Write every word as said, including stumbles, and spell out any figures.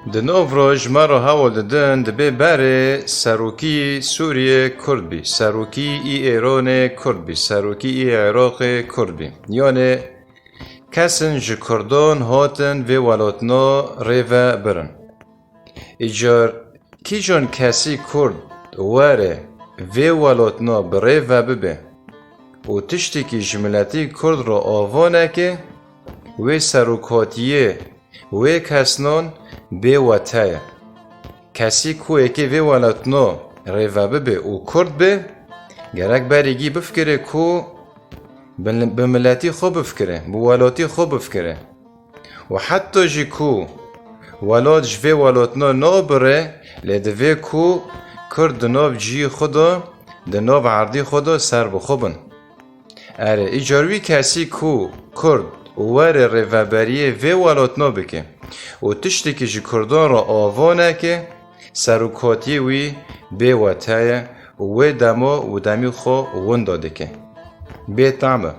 Di nav roj me re hewl didin dibê berê serokî Sûriyê Kurd bî, serokî î Êronê Kurd bî, serokî î Iraqê Kurd bî. Yanê kesin ji Kurdan hatin vê welatna rê ve birin. Îcar kîjan kesî Kurd were vê welatna bi rê ve bibe û tiştekî ji miletî Kurd re ava neke, wê serokatiyê wê kesnan bê wete ye. Kesî ku yekê vê welatno rê ve bibe û Kurd be, gerek berîgî bifikire ku bi, bi miletî xwe bifikire, bi welatî xwe bifikire. Û heta jî ku welat ji vê welatno nabire, lê divê ku Kurd di nav cihî xwe de, di nav erdî xwe de ser bi xwe bin. Erê, îcar wî kesî ku Kurd were rêveberiyê vê welatno bike û tiştekî ji Kurdan re ava neke, serokatiyê wî bê wete ye û wê dema û demî xwe winda dike. Bê tam e.